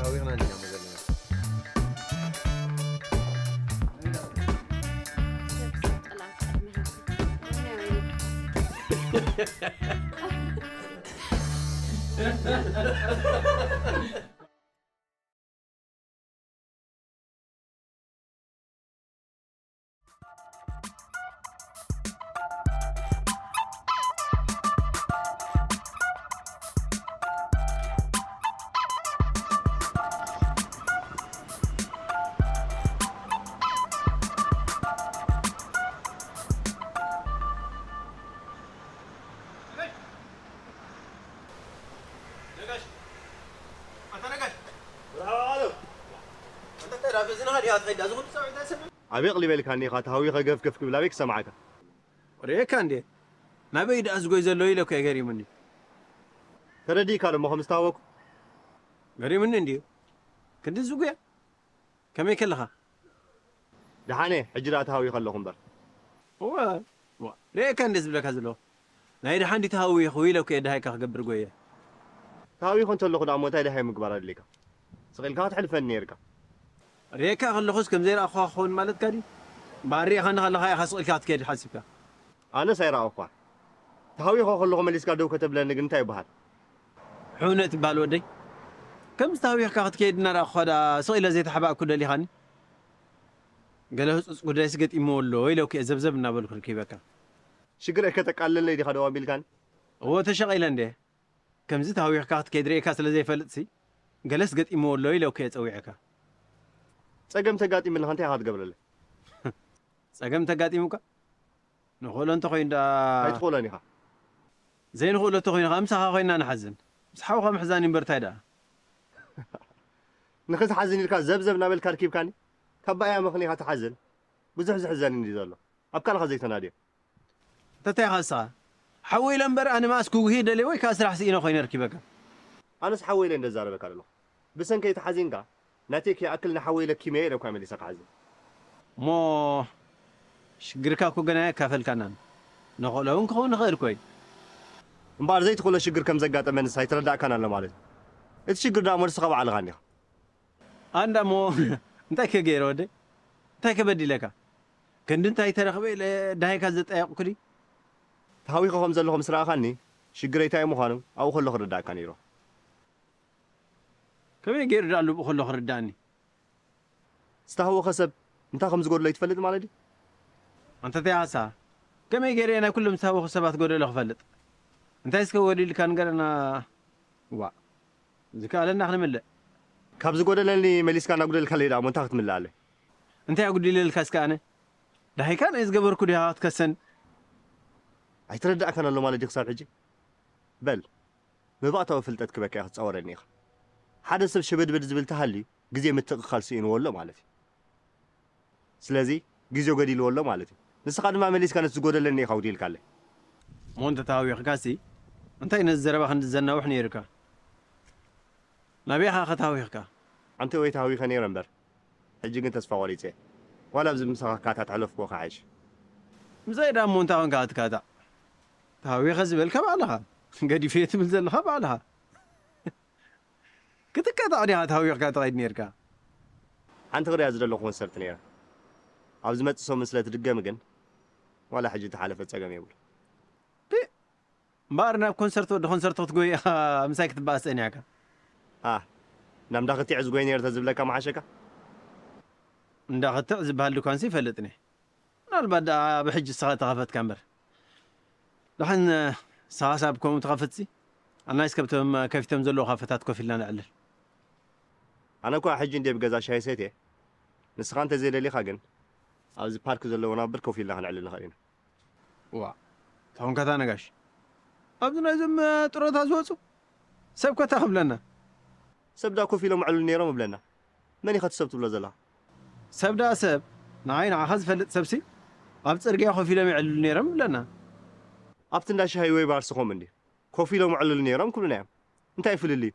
ተሃዊኽና እንዲና እሞ ዘለና። ኣበይ ቅሊበልካኒ ኢኻ ተሃዊኸ ገፍገፍ ክብል ኣበይ ክሰምዓካ? ርእየካ እንዴ? ናበይ ደኣ ዝጎይ ዘሎ ኢለ እኮ ገሪሙኒ። ተረዲእካ ደሞ ከም ዝተሃወኩ? ገሪሙኒ እንድዩ። ክንዲ ዝጉያ? ከመይ ከለኻ? ደሓነ፣ ሕጂ ደኣ ተሃዊኸ ኣለኹ እምበር። እወ፣ እወ፣ ርእየካ እንዴ ዝብለካ ዘለኹ? ናይ ደሓን ድዩ ተሃዊኹ ኢለ እኮ እየ ደሃይካ ክገብር ጎየ። ተሃዊኹ እንተለኹ ደኣ እሞ እንታይ ደሃይ ምግባር ኣድልየካ? ስቕ ኢልካ ክትሕልፈኒ ነይርካ። ርእየካ ከለኹስ ከም ዘይረኣኹኻ ክኸውን ማለትካ ድዩ? እምበኣር ርኢኻኒ ከለኻ ኢኻ ስቕ ኢልካ ክትከይድ ሓሲብካ። ኣነስ ኣይረኣኹኻን። ተሃዊኸ ከለኹ መሊስካ ደው ከተብለኒ ግን እንታይ ይበሃል? ሕውነት ይበሃል ወደይ። ከምዚ ተሃዊኽካ ክትከይድ እናረኣኹኻ ደኣ ስቕ ኢለ ዘይተሓባእኩ ደሊኻኒ? ገለ ህጹጽ ጉዳይስ ገጢምዎ ኣሎ ኢለ እኮ እየ ዘብዘብ እናበልኩ ርኪበካ። ሽግረይ ከተቃልለለይ ዲኻ ደው ኣቢልካኒ? እወ ተሸቒለ እንድየ። ከምዚ ተሃዊኽካ ክትከይድ ርእየካ ስለ ዘይፈልጥሲ፣ ገለስ ገጢምዎ ኣሎ ኢለ እኮ እየ ጸዊዐካ። ጸገም ተጋጢምልኻ እንታይ ኢኻ ትገብረለይ? ጸገም ተጋጢሙካ? ንኽእሎ እንተኾይኑ ደኣ ኣይትኽእሎን ኢኻ። ዘይንኽእሎ እንተኾይኑ ከኣ ምሳኻ ኮይንና ንሓዝን። ምስ ሓውኻ ምሕዛን እዩ እምበር እንታይ ደኣ? ንኽትሓዝን ኢልካ ዘብዘብ እናበልካ ኣርኪብካኒ? ካብ ብኣያ ምኽኒ ኢኻ ትሓዝን? ብዙሕ ዝሕዘኒ እንድዩ ዘሎ። ኣብ ካልኻ ዘይተናድዮ። እንተታይ ኢኻ ንስኻ? ሓወይ ኢለ እምበር ኣነ መኣስ ክጉሂ ደልየ ወይ ከኣ ስራሕ ስኢነ ኮይነ ኣርኪበካ። ኣነስ ሓወይ ኢለ እንደ ዛረበካ ዘለኹ። ብሰንከይ ተሓዚንካ፣ ናተይ ከይኣክል ንሓወይ ኢለ ኪመየ ኢለ እኳ መሊሰ ክሓዝን። እሞ ሽግርካ እኮ ገና ኣየካፈልካናን። ንኽእሎ እውን ክኸውን ይኽእል እኮ እዩ። እምበኣር ዘይትኽእሎ ሽግር ከም ዘጋጠመንስ ኣይተረዳእካን ኣሎ ማለት እዩ። እቲ ሽግር ደኣ እሞ ንስኻ ባዕልኻ እንዲኻ። ኣንዳ እሞ እንታይ ከ ገይረ ወደይ? እንታይ ከ በዲለካ? ክንዲ እንታይ ተረኽበ ኢለ ደሃይካ ዘጠየቕኩ ድዩ? ተሃዊኸ ከም ዘለኹ ምስ ረኣኻኒ፣ ሽግረይ እንታይ ምዃኑ ኣብኡ ከሎ ክርዳእካ ነይሩ። ከመይ ገይሩ ደኣ ልብኡ ከሎ ክርዳእኒ? ዝተሃወኸ ሰብ እንታይ ከም ዝጎድሎ ኣይትፈልጥ ማለት ድዩ? ኣንታ ተያሳ፣ ከመይ ገይረ ናይ ኩሎም ዝተሃወኹ ሰባት ጎደሎ ክፈልጥ? እንታይ እስከ ጎዲልካ ንገረና? ዋእ፣ ዝከኣለና ክንምልእ። ካብ ዝጎደለኒ መሊስካ እናጉደልካለይ ደኣ እሞ እንታይ ክትምልኣለይ? እንታይ ኣጉዲለልካ እስከ ኣነ? ደሃይካ ናይ ዝገበርኩ ዲኻ ክትከሰን? ኣይተረዳእካን ኣሎ ማለት ድዩ ክሳብ ሕጂ? በል፣ መባእታዊ ፍልጠት ክበካ እየ ክትጻወረኒ ኢኻ። ሓደ ሰብ ሸበድበድ ዝብል ተሃልዩ ግዜ ምትእኽኻል ስኢንዎ ኣሎ ማለት እዩ። ስለዚ ግዜኡ ገዲልዎ ኣሎ ማለት እዩ። ንስኻ ድማ መሊስካ ነቲ ዝጎደለኒ ኢኻ ኣጉዲልካለይ። እሞ እንተ ተሃዊኽካሲ እንታይ ነዚ ዘረባ ክንዲ ዘናውሕ ነይሩካ? ናበይ ኢኻ ከተሃዊኽካ? ኣንተ ወይ ተሃዊኸ ነይረ እምበር ሕጂ ግን ተስፋ ቆሪጸ። ዋላ ኣብዚ ምሳኻ ክካታዕ ተሕለፍክዎ ክሓይሽ። ምሳይ ደኣ እሞ እንታይ ኮንካ ክትካታዕ? ተሃዊኸ ዝበልካ ባዕልኻ። ገዲፈ ትብል ዘለኻ ባዕልኻ። ክትካታዕ ዲኻ ተሃዊኽካ ትኸይድ ነይርካ? ሓንቲ ክሪኣ ዝደለኹ ኮንሰርት ነይራ። ኣብ ዝመጽእ ሰሙን ስለ ትድገም ግን ዋላ ሕጂ ተሓለፈ ጸገም የብሉ። ፒ! እምበኣር ናብ ኮንሰርት ወዲ ኮንሰርት ክትጎይ ኢኻ ምሳይ ክትበኣስ ጸኒሕካ? ኣ፣ ናብ እንዳ ክትዕ ዝጎይ ነይረ ተዝብለካ ምሓሸካ? እንዳ ክትዕ ዝበሃል ድኳንሲ ይፈልጥኒ። ምናልባት ደኣ ብሕጂ ንስኻ ተኸፈትካ እምበር። ደሓን ንስኻስ ኣብ ከምኡ ትኸፍትሲ? ኣናይስ ከብቶም ከፊቶም ዘለዉ ካፈታት ኮፍ ኢልና ነዕልል። ኣነ እኳ ሕጂ እንድየ ብገዛ ሻሂ ሰትየ። ንስኻ እንተዘይደሊኻ ግን ኣብዚ ፓርክ ዘሎ ወናብር ኮፍ ኢልና ክነዕልል ንኽእል ኢና። ዋእ፣ ተኾንካታ ነጋሽ። ኣብዚ ናይዞም ጡረታ ዝወጹ ሰብ ከ እንታይ ክብለና? ሰብ ደኣ ኮፍ ኢሎም ኣዕልሉ ነይሮም እብለና። መን ኢኻ እቲ ሰብ ትብሎ ዘለኻ? ሰብ ደኣ ሰብ፣ ንዓይ ንዓኻ ዝፈልጥ ሰብሲ ኣብ ጽርግያ ኮፍ ኢሎም የዕልሉ ነይሮም እብለና። ኣብቲ እንዳ ሻሂ ወይ ባርሲ ከምኡ እንድዩ። ኮፍ ኢሎም ኣዕልሉ ነይሮም ክብሉና እዮም። እንታይ እዩ ፍልልዩ?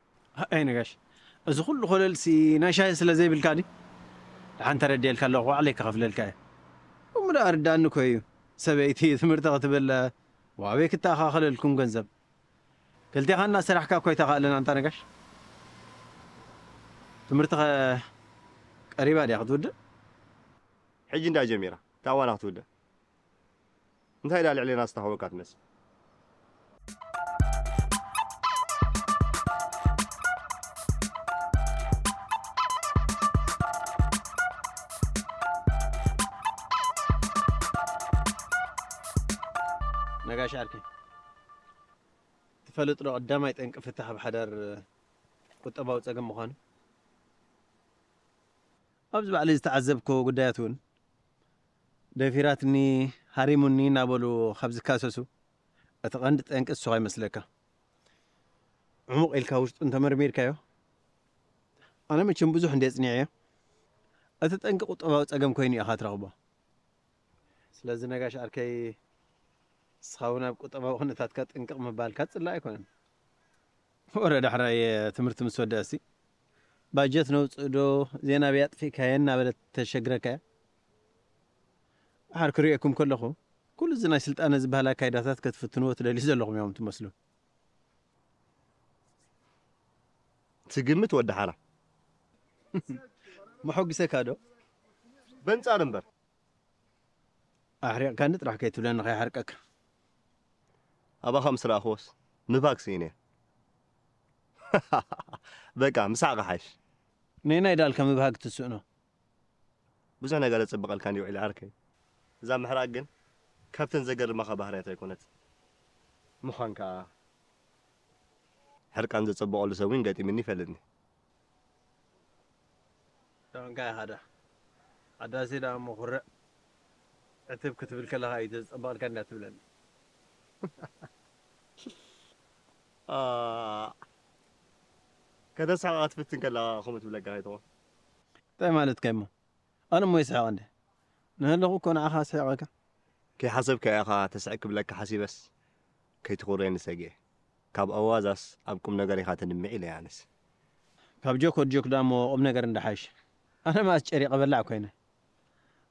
ኣይ ነጋሽ፣ እዚ ኩሉ ኮለልሲ ናይ ሻሂ ስለ ዘይብልካ ድዩ? ደሓን ተረዲኤልካ ኣለኹ፣ ባዕለይ ክኸፍለልካ እየ። እሞ ደኣ ርድኣኒ እኮ እዩ። ሰበይቲ ትምህርቲ ክትብል፣ ዋበይ ክተኣኻኸለልኩም ገንዘብ። ክልቴኻ እናሰራሕካ እኮ ኣይተኻእለን ኣንታ ነጋሽ። ትምህርትኸ ቀሪባ ድያ ክትውድእ? ሕጂ እንዳ ጀሚራ፣ እታ እዋና ክትውድእ። እንታይ ደኣ ልዕሌና ዝተሃወካ ትመስል? ነጋሽ ዓርከይ፣ ትፈልጥ ዶ ቀዳማይ ጠንቂ ፍታሕ ኣብ ሓዳር ቁጠባዊ ጸገም ምዃኑ? ኣብዚ ባዕለይ ዝተዓዘብክዎ ጉዳያት እውን፣ ደፊራትኒ፣ ሃሪሙኒ እናበሉ ካብ ዝካሰሱ፣ እቲ ቀንዲ ጠንቂ እሱ ይመስለካ። ዕሙቕ ኢልካ ውሽጡ እንተመርሚርካዮ፣ ኣነ መቸም ብዙሕ እንደ ጽኒዐዮ፣ እቲ ጠንቂ ቁጠባዊ ጸገም ኮይኑ ኢኻ ትረኽቦ። ስለዚ ነጋሽ ዓርከይ፣ ንስኻ እውን ኣብ ቁጠባዊ ኩነታትካ ጥንቅቕ ምባልካ ጽላእ ኣይኮነን። ወረ ዳሕራይ ትምህርቲ ምስ ወደእሲ፣ ባጀት ነውጽእ ዶ፣ ዜና ብይ ኣጥፊእካየን እናበለት ተሸግረካ እያ። ድሓር ክርእየኩም ከለኹ፣ ኩሉ እዚ ናይ ስልጣነ ዝበሃል ኣካይዳታት ከትፍትንዎ ትደልዩ ዘለኹም እዮም ትመስሉ። ትግምት ወዲ ሓራ። መሐጉሰካ ዶ? በንጻር እምበር። ኣሕሪቕካኒ ጥራሕ ከይትብለኒ ከይሓርቀካ። ኣባኻ ምስ ረኣኽዎስ ምብሃግ ስኢነ። በቃ፣ ምሳቕ ክሓይሽ። ነየናይ ዳልካ ምብሃግ ትስእኖ? ብዙሕ ነገር የጽብቐልካ እንዲ ውዒል ዓርከይ። እዛ ምሕራቅ ግን ካብተን ዘገርማኻ ባህርያት ኣይኮነትን። ምዃን ከኣ ሕርቃን ዘጸብቐሉ ሰብ እውን ገጢምኒ ይፈልጥኒ። ደንካ ኢኻ ዳ። ኣዳሲ ደኣ እሞ ኩርዕ ዕትብ ክትብል ከለኻ እዩ ዘጸብቐልካ እንዳ ትብለኒ። ኣ፣ ከተስሕቕ ክትፍትን ከለኻ ከምኡ ትብለካ ከይትኾን። እንታይ ማለትካ እሞ? ኣነ እሞ ይስሕቕ እንደ ንህለኹ እኮ ንዓኻ ስሕቐካ። ከይሓሰብካዮ ኢኻ ተስሕቕ ክብለካ ሓሲበስ ከይትኹርየኒ ሰጊኤ። ካብ ኣዋዛስ ኣብ ቁም ነገር ኢኻ ተድምዕ ኢለ ኣነስ። ካብ ጆክ ወዲ ጆክ ደኣ እሞ ቁም ነገር እንዳሓይሽ። ኣነ መኣስ ጨሪቐ በላዕ ኮይነ።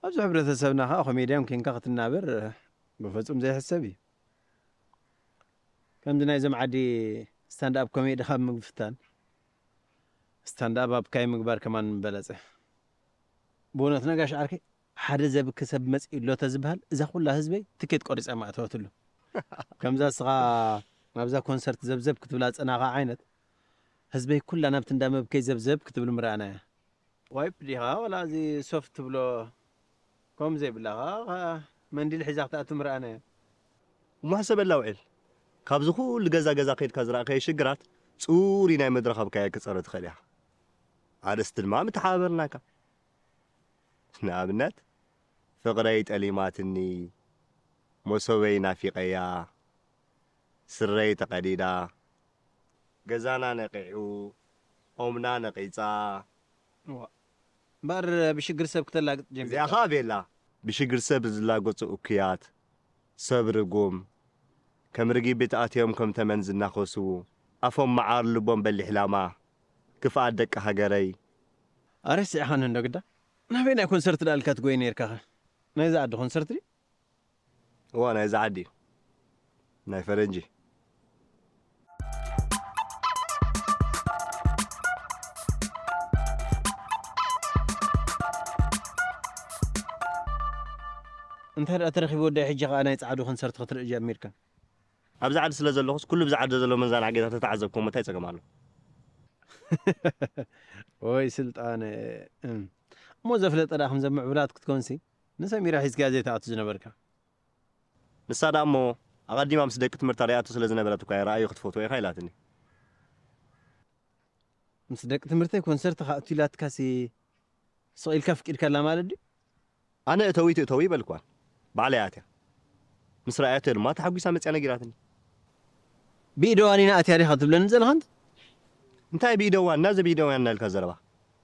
ኣብዚ ሕብረተሰብና ከኣ ኮሜድያን ኮንካ ክትናበር ብፍጹም ዘይሕሰብ እዩ። ከምዚ ናይዞም ዓዲ ስታንድ ኣፕ ኮሜዲ ካብ ምግፍታን፣ ስታንድ ኣፕ ኣብ ካይ ምግባር ከማን ምበለጸ። ብእውነት ነጋሽ ዓርከይ፣ ሓደ ዘብኪ ሰብ መጺኡ ኣሎ ተዝበሃል፣ እዛ ኩላ ህዝበይ ትኬት ቆሪጻ ምኣተወትሉ። ከምዛ እስኻ ናብዛ ኮንሰርት ዘብዘብ ክትብላ ዝጸናኻ ዓይነት፣ ህዝበይ ኩላ ናብቲ እንዳ መብከይ ዘብዘብ ክትብል ምረኣናያ። ዋይፕ ዲኻ ዋላ እዚ ሶፍት ትብሎ? ከምኡ ዘይብላ ኸኣ መንዲል ሒዛ ክትኣቱ ምረኣናያ። እሞ ሕሰበላ ውዒል። ካብዚ ኩሉ ገዛ ገዛ ከይድካ ዝረኣኻዮ ሽግራት፣ ጽሩይ ናይ መድረኽ ኣብካያ ክጸሪ ትኽእል ኢኻ። ኣርእስቲ ድማ ምተሓባበርናካ። ንኣብነት፣ ፍቕረይ ጠሊማትኒ፣ መሶበይ ናፊቐያ፣ ስረይ ተቐዲዳ፣ ገዛና ነቒዑ፣ ኦምና ነቒጻ። እዋ። እምበኣር ብሽግር ሰብ ክተላግጥ ጀሚርካ። እዚኣ ኸኣ ቤላ፣ ብሽግር ሰብ ዝላገጹ እኩያት፣ ሰብ ርጉም፣ ከም ርጊቢት ኣትዮም ከም ተመን ዝናኸሱ፣ ኣፎም መዓር ልቦም በሊሕ ላማ፣ ክፍኣት ደቂ ሃገረይ። ኣረ ስዒኻኒ እንዶ ግዳ። ናበይ ናይ ኮንሰርት ደኣ ኢልካ ትጎይ ነይርካኸ? ናይዛ ዓዲ ኮንሰርት ድዩ? እዋ፣ ናይዛ ዓዲ እዩ። ናይ ፈረንጂ። እንታይ ደኣ ተረኺቡ ወደይ፣ ሕጂ ኸኣ ናይ ጻዕዱ ኮንሰርት ክትርኢ ጀሚርካ? ኣብዚ ዓዲ ስለ ዘለኹስ፣ ኩሉ ብዛ ዓዲ ዘሎ መዘናግዒታት ተተዓዘብኩዎ እሞ እንታይ ጸገም ኣሎ? ወይ ስልጣነ፣ እም። እሞ ዘፍለጠ ደኣ ከምዘም ምዕቡላት ክትኮንሲ፣ ንሰሚራ ሒዝካያ ዘይትኣቱ ዝነበርካ። ንሳ ደኣ እሞ ኣቐዲማ ምስ ደቂ ትምህርታ ርኣያቶ ስለ ዝነበረት እኳ እየ፣ ረኣዮ ክትፈትዎ ኢኻ ኢላትኒ። ምስ ደቂ ትምህርተይ ኮንሰርት ክኣቱ ኢላትካሲ ስቕ ኢልካ ኣፍቂድካላ ማለት ድዩ? ኣነ እተዊ ትእተዊ ኣይበልኳን። ባዕለይ ኣትያ። ምስ ረኣያቶ ድማ ተሓጒሳ መጽያ ነጊራትኒ። ብኢደዋኒና ኣትያ ዲኻ ትብለኒ ዘለኻ እንተ? እንታይ ብኢደዋንና ዘብኢደዋንና ኢልካ ዘረባ?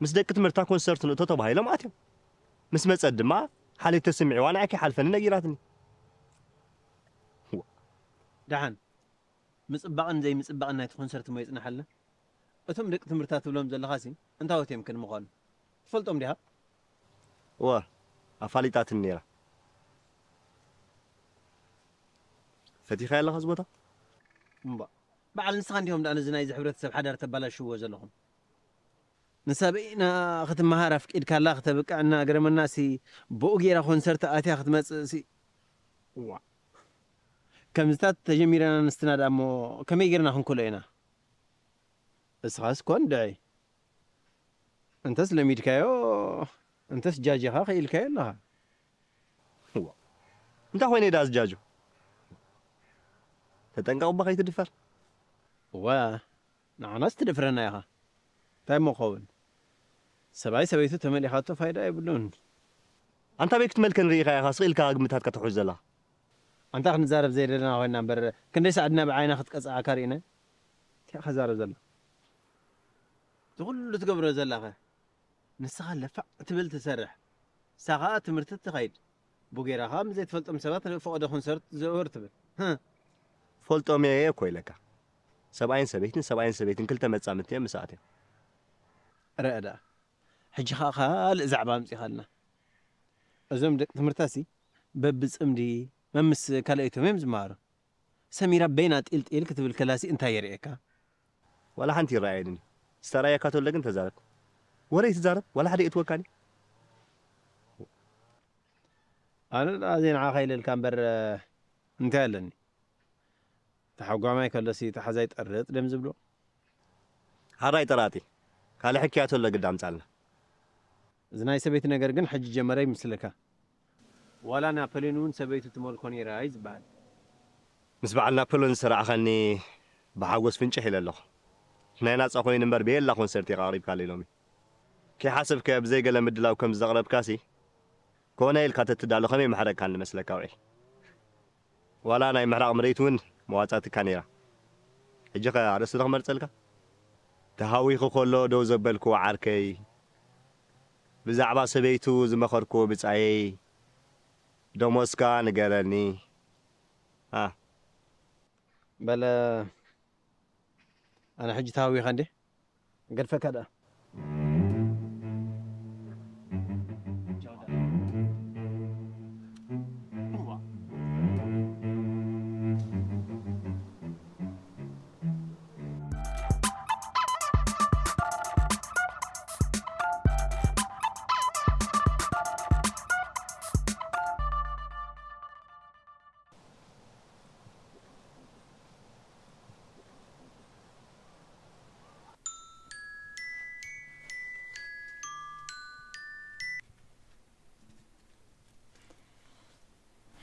ምስ ደቂ ትምህርታ ኮንሰርት ንእቶ ተባሂሎም ኣትዮም። ምስ መጸት ድማ ሓልዮት ተሰሚዕዋ ንዓይ ከይሓልፈኒ ነጊራትኒ። ደሓን፣ ምጽባቕን ዘይምጽባቕን ናይቲ ኮንሰርት እሞ ይጽናሓልና። እቶም ደቂ ትምህርታ ትብሎም ዘለኻሲ እንታዎት እዮም ክንምዃኑ ትፈልጦም ዲኻ? እወ፣ ኣፋሊጣትኒ ነይራ። ፈቲኻያ ኣለኻ እዚ ቦታ? እምባ፣ በዓል ንስኻ እንዲኹም ደኣ ነዚ ናይዚ ሕብረተሰብ ሓዳር ተባላሽውዎ ዘለኹም። ንሳ በይና ክትመሃር ኣፍቂድካላ ክተብቅዕ እና ገረመና ሲ ብኡ ጌራ ኮንሰርት ኣትያ ክትመጽእ ሲ ዋ ከምዝታት ተጀሚረና ንስትና ዳሞ ከመይ ጌርና ክንክሎ ኢና እስኻስ ኮን ድዐይ እንተስ ለሚድካዮ እንተስ ጃጅኻ ክኢልካዮ ኣለኻ እንታይ ኮይነ ዳ ዝጃጁ ተጠንቀቕ እባ ከይትድፈር እዋ ንዓናስ ትድፍረና ኢኻ እንታይ እሞ ክኸውን ሰብኣይ ሰበይቱ ተመሊኻቶ ፋይዳ የብሉን ኣንታ ቤት ክትመልከን ርኢኻ ኢኻ ስቕ ኢልካ ግምታት ከተውሕዝ ዘለኻ ኣንታ ክንዛረብ ዘይደለና ኮይና እምበር ክንደይ ሰዓት ናብ ዓይና ክትቀጽዓካ ርኢና እንታይ ክዛረብ ዘሎ እቲ ኩሉ ትገብሮ ዘላኸ ንስኻ ለፋዕ ትብል ትሰርሕ ንሳ ኸኣ ትምህርቲ ትኸይድ ብጌራ ኸኣ ምስ ዘይትፈልጦም ሰባት ፈቐዶ ኮንሰርት ዘእወር ትብል ፈልጦም እየ እኮ ኢለካ ሰብኣይን ሰበይትን ሰብኣይን ሰበይትን ክልተ መጻምድቲ እዮም ምስ ኣትዮም ረአ ደኣ ሕጂ ኸኣ ካልእ ዛዕባ ኣምጺኻልና እዞም ደቂ ትምህርታሲ በብጽምዲ መምስ ካልኦይቶም እዮም ዝመሃሩ ሰሚራ በይና ጢል ጢል ክትብል ከላሲ እንታይ የርእየካ ዋላ ሓንቲ ይረኣየኒ ዝተራየካ ተሎ ግን ተዛረብ ወረ ይትዛረብ ዋላ ሓደ የእትወካኒ ኣነ ደኣ ዘይንዓኻ ኢለልካ እምበር እንታይ ኣለኒ ተሓጓማይ ከሎሲ ተሓዛይ ጠርጥ ደም ዝብሎ ሓራይ ጠራጢ ካልእ ሕክያ ተሎ ግዳ ኣምጻልና እዚ ናይ ሰበይቲ ነገር ግን ሕጂ ጀመረ ይምስልካ ዋላ ናፖሊዮን እውን ሰበይቱ ትመልኮ ነይራ እዩ ዝበሃል ምስ በዓል ናፖሊዮን ዝተረኣኸኒ ብሓጎስ ፍንጭሕ ኢለ ኣለኹ ናይ ናጻ ኮይኑ እምበር ብየላ ኮንሰርት ኢኻ ኣቕሪብካለይ ሎሚ ከይሓሰብካዮ ብዘይ ገለ ምድላው ከም ዘቕረብካሲ ኮነ ኢልካ ተትዳሎ ከመይ ምሕረግካኒ መስለካ ውዒል ዋላ ናይ ምሕራቕ ምርኢት እውን መዋጻእትካ ነይራ ሕጂ ኸ ኣርእስቲ ዶ ክመርጸልካ ተሃዊኹ ከሎ ደው ዘበልክዎ ዓርከይ ብዛዕባ ሰበይቱ ዝመኸርክዎ ብጻየይ ደሞዝካ ንገረኒ ኣ በለ ኣነ ሕጂ ተሃዊኸ እንዴ ገድፈካ ደኣ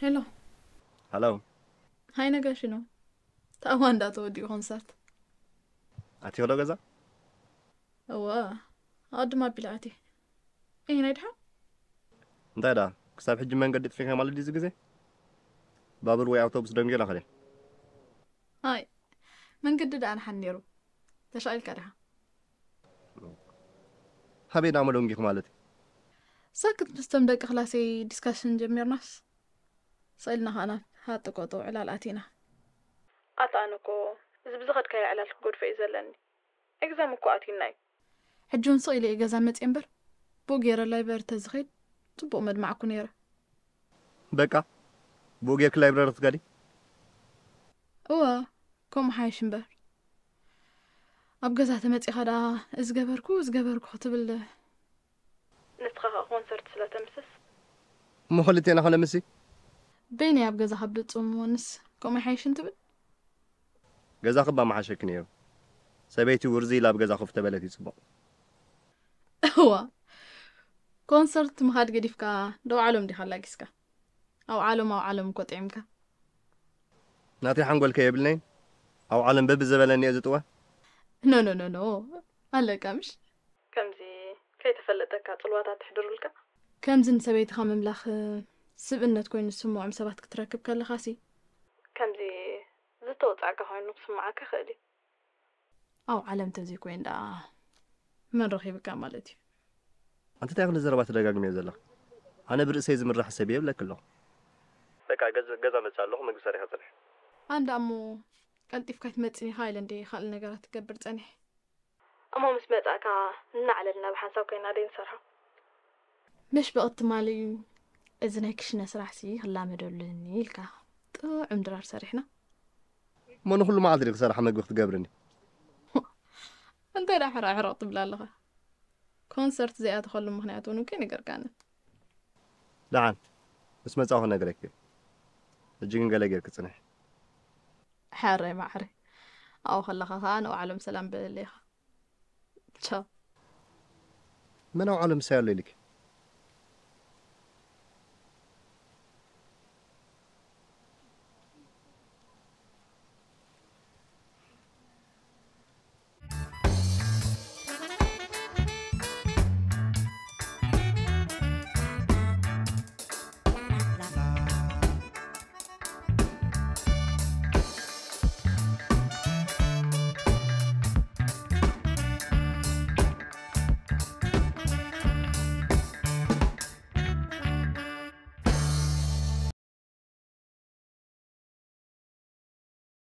ሄሎ ሃሎ ሃይ ነጋሽኖ ተኣዋ እንዳተወዲኡ ኮንሰርት ኣቲኽዶ ገዛ እወ ኣቐድም ኣቢለ ኣትየ እይ ናይ ድሓን እንታይ ደኣ ክሳብ ሕጂ መንገዲ ጥፊኻ ማለት ድዩ ግዜ ባቡር ወይ ኣውቶቡስ ደንጊላ ኸደ ኣይ መንገዲ ደኣ ንሓን ነይሩ ተሻኢልካ ዲኻ ሃበይ ደኣ መደንጊኹ ማለት እዩ ሳክት ምስቶም ደቂ ክላሰይ ዲስካሽን ጀሚርናስ ስኢልና ኸዓ ናብ ሃጥቆጦ ዕላል ኣቲና ኣታ ኣነ እኮ እዚ ብዝኸድካዮ ዕላል ክገድፎ እዩ ዘለኒ ኤግዛም እኮ ኣትዩና እዩ ሕጂ እውን ስቕ ኢለ እየ ገዛ መፅየ እምበር ብኡ ገይረ ላይብረሪ ተዝኸይድ ፅቡቕ መድማዕኩ ነይረ በቃ ብኡ ጌርኪ ላይብረሪ ክትከዲ እወ ከምኡ ሓይሽ እምበር ኣብ ገዛ ተመፂኻ ደኣ እዚ ገበርኩ እዚ ገበርኩ ክትብል ንስኻ ከዓ ኮንሰርት ስለ ተምስስ እሞ ክልቴና ኸነምሲ በይነይ ኣብ ገዛ ካብ ድፅም እሞንስ ከምኡ ይሓይሽን ትብል ገዛ ክባ መሓሸኪ ነይሩ ሰበይቲ ውርዚ ኢላ ኣብ ገዛ ኮፍ ተበለት እዩ ፅቡቕ እዋ ኮንሰርት ምኻድ ገዲፍካ ደው ዓሎም ዲኻ ኣላጊስካ ኣብ ዓሎም ኣብ ዓሎም እኮ ጥዒምካ ናተይ ሓንጎልከ የብልነይን ኣብ ዓለም በቢ ዘበለኒ እየ ዝጥወ ኖ ኖ ኖ ኖ ኣለካ ምሽ ከምዚ ከይተፈለጠካ ፅልዋታት ትሕድሩልካ ከምዚ ንሰበይትኻ ምምላኽ ስብእነት ኮይኑ ዝስምዖም ሰባት ክትረክብ ከለኻሲ ከምዚ ዝተወፃእካ ኮይኑ ክስምዓካ ይኽእል እዩ ኣብ ዓለም ተዘይኮይኑ ደኣ መን ረኺብካ ማለት እዩ ኣንተ እንታይ ክንዲ ዘረባ ትደጋግምዮ ዘለኻ ኣነ ብርእሰይ ዝምራሕ ሰብ እየ ይብለኪ ኣለኹ በቃ ገዛ መፅእ ኣለኹ ምግቢ ሰሪሐ ፅንሕ ኣንዳ እሞ ቀልጢፍካ ኣይትመፅን ኢኻ ኢለ እንደ ካልእ ነገራት ትገብር ፀኒሐ እሞ ምስ መፃእካ እናዕለልና ብሓንሳብ ኮይና ደይ ንሰርሖ መሽ በቐት ትማሊ እዚ ናይ ክሽነ ስራሕሲ ክላመደሉኒ ኢልካ ጥዑም ድራር ሰሪሕና እሞ ንኩሉ መዓልቲ ዲ ክሰርሓ መግቢ ክትገብርኒ እንታይ ዳ ሕራሕረቕ ትብል ኣለኻ ኮንሰርት ዘይኣተኸሉ ምኽንያት እውን እኮ ይነገርካኒ። ደሓን ምስ መጻኹ ነግረኪ። ሕጂ ግን ገለ ጌርኪ ጽንሒ። ሓረይ ማዕረይ፣ ኣብኡ ከለኻ ኸዓ ንባዕሎም ሰላም በለለይኻ። ቻው። መን ኣብ ዓለም ምሳይ ኣሎ ኢልኪ?